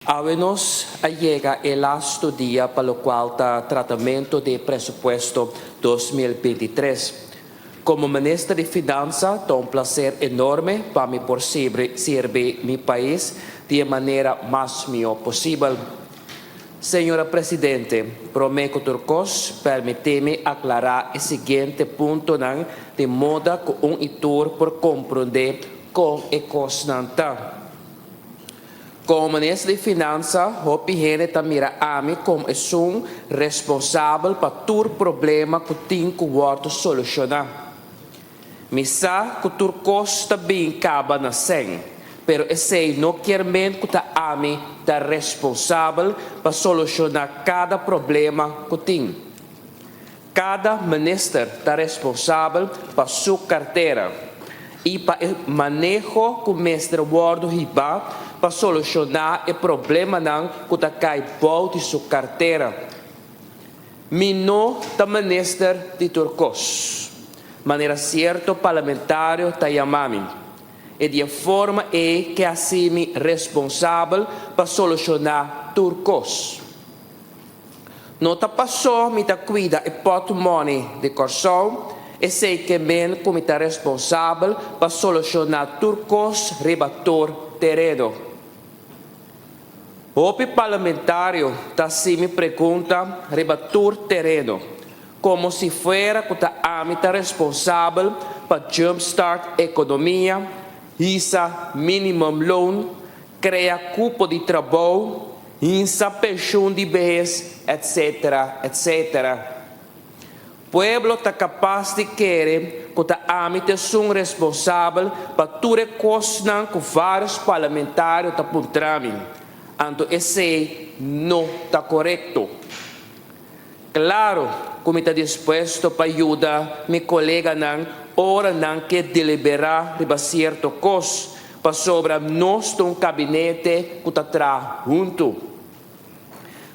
Awe nos a yega e laatste dia pa locual ta tratamento di presupuesto 2023. Como Minister di Finansa, ta un placer enorme pa mi por sirbi mi pais di manera mas miho posibel. Señora Presidente, prome cu tur cos, permiti mi aclara e siguiente puntonan di moda cu un y tur por compronde con e cosnan ta. Como Minister di Finansa, hopi hende ta mira ami como esun responsabel pa tur problema cu tin cu wordo soluciona. Mi sa cu tur cos ta bin caba na cen, pero esey no kiermen cu ta ami ta responsabel pa soluciona cada problema cu tin. Cada minister ta responsabel pa su cartera y pa e maneho cu mester wordo hiba pa soluciona e problemanan cu ta cay bou di su cartera. Mi no ta minister di tur cos, manera cierto parlamentario ta yama mi. Y di forma e ke haci mi responsabel pa soluciona tur cos. No ta paso mi ta cuida e portemonnee di Corsou, esey kiermen cu mi ta responsabel pa soluciona tur cos riba tur tereno. Hopi parlamentario ta haci mi pregunta riba tur tereno, como si fuera cu ta ami ta responsabel pa jumpstart economia, hisa minimum loan, crea cupo di trabou, hisa pensioen di behes, etc., etc. Pueblo ta capas di kere cu ta ami ta esun responsabel pa tur e cosnan cu varios parlamentario ta puntra mi. Anto esey no ta corecto. Claro cu mi ta dispuesto pa yuda mi coleganan ora nan ke delibera riba cierto cos, pasobra nos ta un gabinete cu ta traha hunto.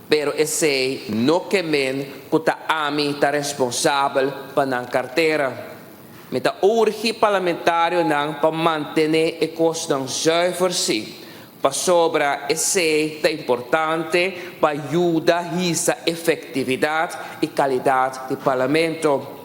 Pero esey no kiermen cu ta ami ta responsabel pa nan cartera. Mi ta urgi parlamentarionan pa mantene e cosnan zuiver si, pasobra esey ta importante pa yuda hisa efectividad y calidad di parlamento.